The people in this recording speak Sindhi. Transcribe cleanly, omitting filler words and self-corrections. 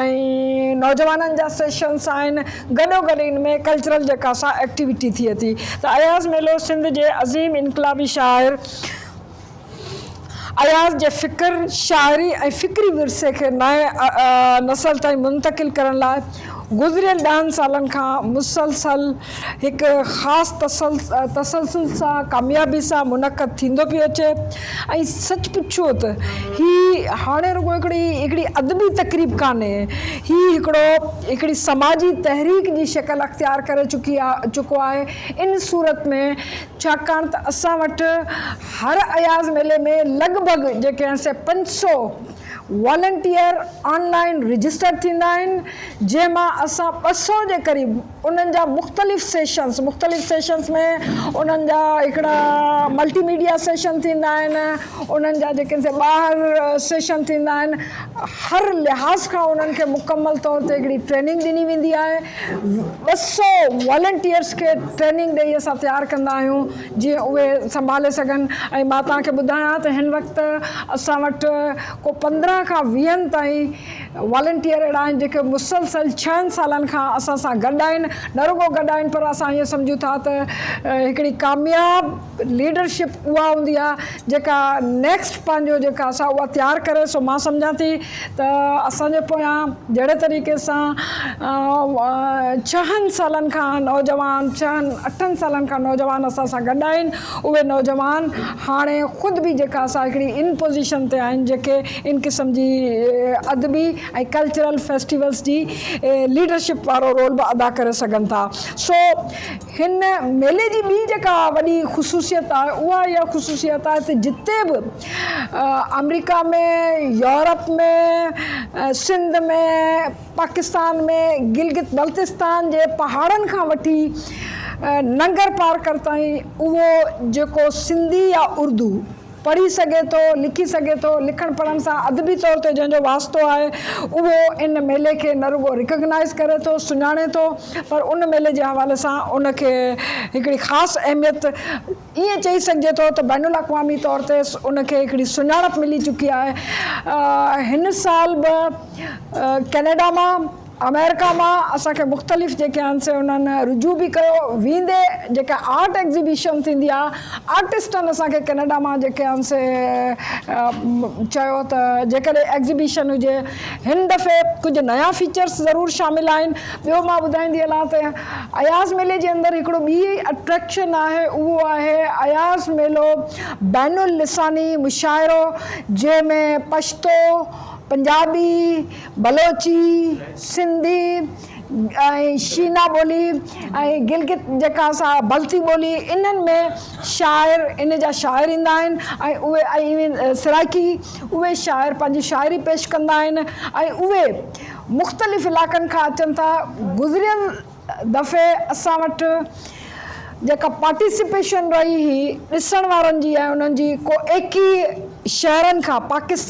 ۽ نوجوانن جا سيشنس آهن گڏو گڏ ان ۾ ڪلچرل جيڪا سا ايڪٽيوٽي ٿئي ٿي ته اياز ميلو سنڌ جي عظيم انقلابي شاعر اياز جي فڪر، شاعري ۽ فڪري ورثي کي نئين نسل تائين منتقل ڪرڻ لاء گذريل ڏهن سالن کان مسلسل هڪ خاص تسلسل سان ڪاميابي سان منعقد ٿيندو پيو اچي ۽ سچ پڇو ته هي هاڻي رڳو هڪڙي هڪڙي ادبي تقريب ڪانهي هي هڪڙو هڪڙي سماجي تحريڪ جي شڪل اختيار ڪري چڪي چڪو آهي ان صورت ۾ ڇاڪاڻ ته اسان وٽ هر اياز ميلي ۾ لڳ ڀڳ جيڪي آهن سي 500 والنٽيئر آن لائين رجسٽرڊ ٿيندا آهن جنهن مان اسان 200 جي قريب انهن جا مختلف سيشنس مختلف سيشنس ۾ انهن جا هڪڙا ملٽي ميڊيا سيشن ٿيندا آهن انهن جا جيڪي سي ٻاهر سيشن ٿيندا آهن هر لحاظ کان انهن کي مڪمل طور تي هڪڙي ٽريننگ ڏني ويندي آهي 200 والنٽيئرس کي ٽريننگ ڏئي اسان تيار ڪندا آهيون جيئن اهي سنڀالي سگهن ۽ مان توهان کي ٻڌايان ته هن وقت اسان وٽ ڪو 15 کان ويهن تائين والنٽيئر اهڙا آهن جيڪي مسلسل ڇهن سالن کان اسان سان گڏ آهن نه رڳو گڏ آهن پر اسان ائين سمجهون ٿا ته هڪڙي ڪامياب ليڊرشپ اها هوندي آهي جيڪا نيڪسٽ پنهنجو جيڪا سا اها تيار ڪري سو مان سمجهان ٿي ته اسان جي پويان جهڙي طريقي سان ڇهن سالن کان نوجوان ڇهن اٺن سالن کان نوجوان اسان سان گڏ آهن اهي نوجوان هاڻي خود به جيڪا سا هڪڙي ان پوزيشن تي آهن جيڪي ان قسم جي ادبي ۽ ڪلچرل فيسٽيولس جي ليڊرشپ وارو رول به ادا ڪري سگهن ٿا سو هن ميلي جي ٻي جيڪا وڏي خصوصيت آهي اها اها خصوصيت آهي ته جتي به آمريڪا ۾ يورپ ۾ سنڌ ۾ پاڪستان ۾ گلگت بلتستان جي پهاڙن کان وٺي ننگر پارڪر تائين اهو جيڪو سنڌي يا اردو پڙهي سگهي ٿو، لکي سگهي ٿو، لکڻ پڙهڻ سان ادبي طور تي جنهن جو واسطو آهي اهو ان ميلي کي نه رڳو ريڪگنائيز ڪري ٿو، سڃاڻي ٿو پر ان ميلي جي حوالي سان ان کي هڪڙي خاص اهميت ائين چئي سگهجي ٿو ته بين الاقوامي طور تي ان کي هڪڙي سڃاڻپ ملي چڪي آهي. هن سال به ڪئناڊا مان. آمريڪا مان اسان کي مختلف جيڪي آهن سي انهن رجوع به ڪيو ويندي جيڪا آرٽ ايگزيبيشن ٿيندي آهي آرٽسٽن اسان کي ڪئناڊا مان جيڪي آهن سي چيو ته جيڪڏهن ايگزيبيشن هجي هن دفعي ڪجهه نيا فيچرس ضرور شامل آهن ٻيو مان ٻڌائيندي هلان ته اياز ميلي جي اندر هڪڙو ٻي اٽريڪشن آهي اهو آهي اياز ميلو بين اللساني مشاعرو جنهن ۾ پشتو پنجابي، بلوچي، سنڌي ۽ شينا ٻولي ۽ گلگت جيڪا سا بلتي ٻولي انهن ۾ شاعر ان جا شاعر ايندا آهن ۽ اهي ۽ سرائيڪي اهي شاعر پنهنجي شاعري پيش ڪندا آهن ۽ اهي مختلف علائقن کان اچن ٿا گذريل دفعي اسان وٽ جيڪا پارٽيسپيشن رهي هئي ڏسڻ وارن جي ۽ انهن جي ڪو 21 شهرن کان پاڪستان.